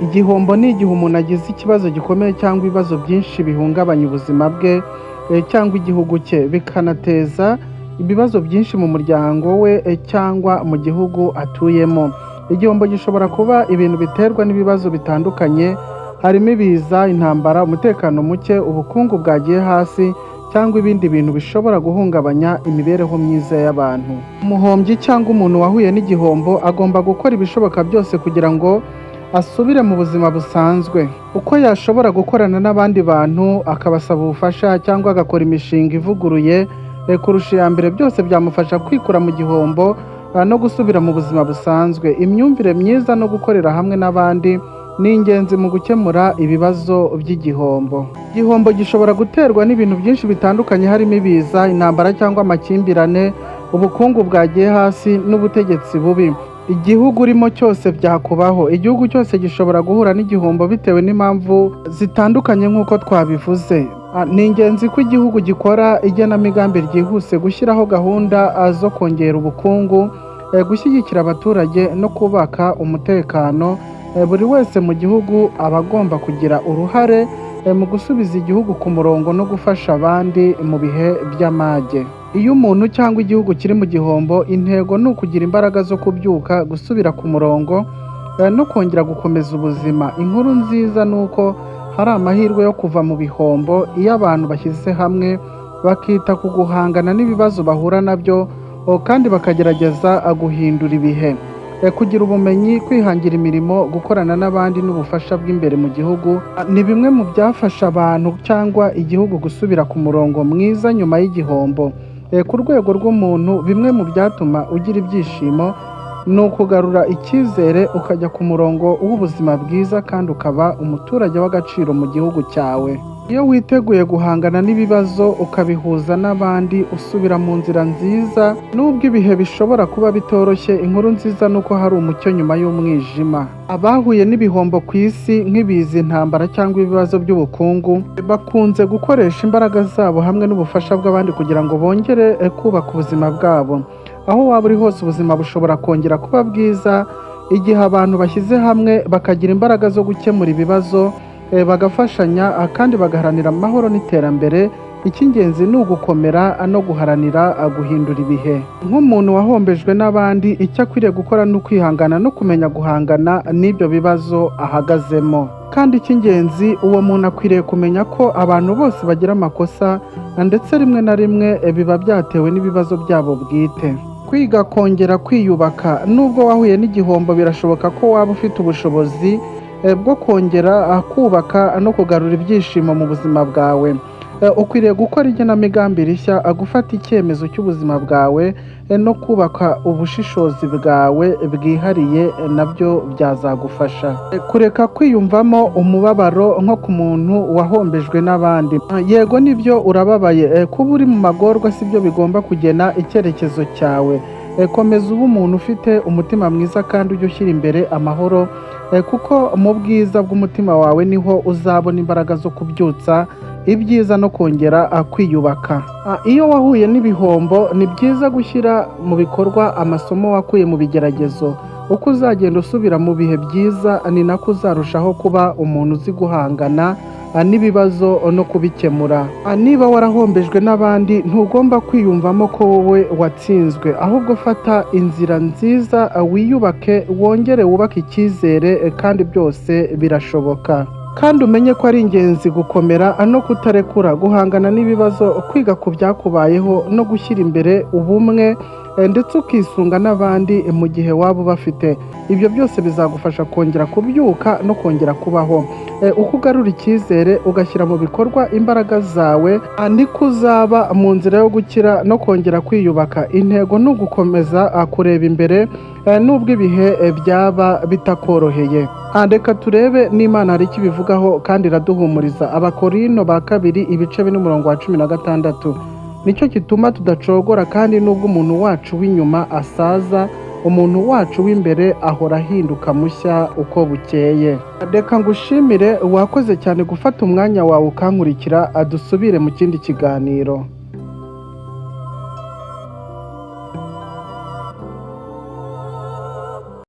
Igihombo ni igihe umuntu agize ikibazo gikomeye cyangwa ibibazo byinshi bihungabanya ubuzima bwe cyangwa igihugu cye, bikanateza ibibazo byinshi mu muryango we cyangwa mu gihugu atuyemo. Igihombo gishobora kuba ibintu biterwa n'ibibazo bitandukanye, harimo ibiza, intambara, umutekano muke, ubukungu bwagiye hasi cyangwa ibindi bintu bishobora guhungabanya imibereho myiza y'abantu. Umuhombyi cyangwa umuntu wahuye n'igihombo agomba gukora ibishoboka byose kugira ngo asubire mu buzima busanzwe. Uko yashobora gukorana n'abandi bantu, akabasaba ubufasha cyangwa agakora imishinga ivuguruye kurusha iya mbere, byose byamufasha kwikura mu gihombo no gusubira mu buzima busanzwe. Imyumvire myiza no gukorera hamwe n'abandi ni ingenzi mu gukemura ibibazo by'igihombo. Igihombo gishobora guterwa n'ibintu byinshi bitandukanye, harimo ibiza, intambara cyangwa amakimbirane, ubukungu bwagiye hasi n'ubutegetsi bubi. Igihugu urimo cyose byakubaho. Igihugu cyose gishobora guhura n'igihombo bitewe n'impamvu zitandukanye nk'uko twabivuze. Ni ingenzi ko igihugu gikora igenamigambi ryihuse, gushyiraho gahunda zo kongera ubukungu, gushyigikira abaturage no kubaka umutekano. Buri wese mu gihugu aba agomba kugira uruhare mu gusubiza igihugu ku murongo no gufasha abandi mu bihe by'amage. Iyo umuntu cyangwa igihugu kiri mu gihombo, intego ni ukugira imbaraga zo kubyuka, gusubira ku murongo no kongera gukomeza ubuzima. Inkuru nziza ni uko hari amahirwe yo kuva mu bihombo iyo abantu bashyize hamwe, bakita ku guhangana n'ibibazo bahura nabyo kandi bakagerageza guhindura ibihe. Kugira ubumenyi, kwihangira imirimo, gukorana n'abandi n'ubufasha bw'imbere mu gihugu ni bimwe mu byafasha abantu cyangwa igihugu gusubira ku murongo mwiza nyuma y'igihombo. Ku rwego rw'umuntu, bimwe mu byatuma ugira ibyishimo ni ukugarura icyizere, ukajya ku murongo w'ubuzima bwiza kandi ukaba umuturage w'agaciro mu gihugu cyawe. Iyo witeguye guhangana n'ibibazo ukabihuza n'abandi, usubira mu nzira nziza nubwo ibihe bishobora kuba bitoroshye. Inkuru nziza ni uko hari umucyo nyuma y'umwijima. Abahuye n'ibihombo ku isi nk'ibiza, intambara cyangwa ibibazo by'ubukungu bakunze gukoresha imbaraga zabo hamwe n'ubufasha bw'abandi kugira ngo bongere kubaka ubuzima bwabo. Aho waba uri hose, ubuzima bushobora kongera kuba bwiza igihe abantu bashyize hamwe, bakagira imbaraga zo gukemura ibibazo, bagafashanya kandi bagaharanira amahoro n'iterambere. Icy'ingenzi ni ugukomera no guharanira guhindura ibihe. Nk'umuntu wahombejwe n'abandi, icyo akwiriye gukora ni ukwihangana no kumenya guhangana n'ibyo bibazo ahagazemo. Kandi icy'ingenzi, uwo muntu akwiriye kumenya ko abantu bose bagira amakosa, ndetse rimwe na rimwe biba byatewe n'ibibazo byabo bwite. Kwiga kongera kwiyubaka: nubwo wahuye n'igihombo, birashoboka ko waba ufite ubushobozi bwo kongera kubaka no kugarura ibyishimo mu buzima bwawe. Ukwiriye gukora igenamigambi rishya, gufata icyemezo cy'ubuzima bwawe no kubaka ubushishozi bwawe bwihariye, nabyo byazagufasha. Kureka kwiyumvamo umubabaro nko ku muntu wahombejwe n'abandi. Yego, nibyo, urababaye. Kuba uri mu magorwa sibyo bigomba kugena icyerekezo cyawe. Komeza ube umuntu ufite umutima mwiza kandi ujye ushyira imbere amahoro, kuko mu bwiza bw'umutima wawe niho uzabona imbaraga zo kubyutsa ibyiza no kongera kwiyubaka. Iyo wahuye n'ibihombo, ni byiza gushyira mu bikorwa amasomo wakuye mu bigeragezo. Uko uzagenda usubira mu bihe byiza, ni nako uzarushaho kuba umuntu uzi guhangana n'ibibazo no kubikemura. Niba warahombejwe n'abandi, ntugomba kwiyumvamo ko wowe watsinzwe, ahubwo fata inzira nziza, wiyubake, wongere wubake icyizere, kandi byose birashoboka. Kandi umenye ko ari ingenzi gukomera no kutarekura, guhangana n'ibibazo, kwiga ku byakubayeho no gushyira imbere ubumwe, ndetse ukisunga n'abandi mu gihe waba ubafite. Ibyo byose bizagufasha kongera kubyuka no kongera kubaho. Uko ugarura icyizere, ugashyira mu bikorwa imbaraga zawe, niko uzaba mu nzira yo gukira no kongera kwiyubaka. Intego ni ugukomeza kureba imbere nubwo ibihe byaba bitakoroheye. Reka turebe n'Imana hari icyo ibivugaho kandi iraduhumuriza. Abakorinto ba kabiri, ibice 4, umurongo wa 16: "Nicyo gituma tudacogora, kandi nubwo umuntu wacu w'inyuma asaza, umuntu wacu w'imbere ahora ahinduka mushya uko bukeye." Reka ngushimire, wakoze cyane gufata umwanya wawe ukankurikira. Dusubire mu kindi kiganiro.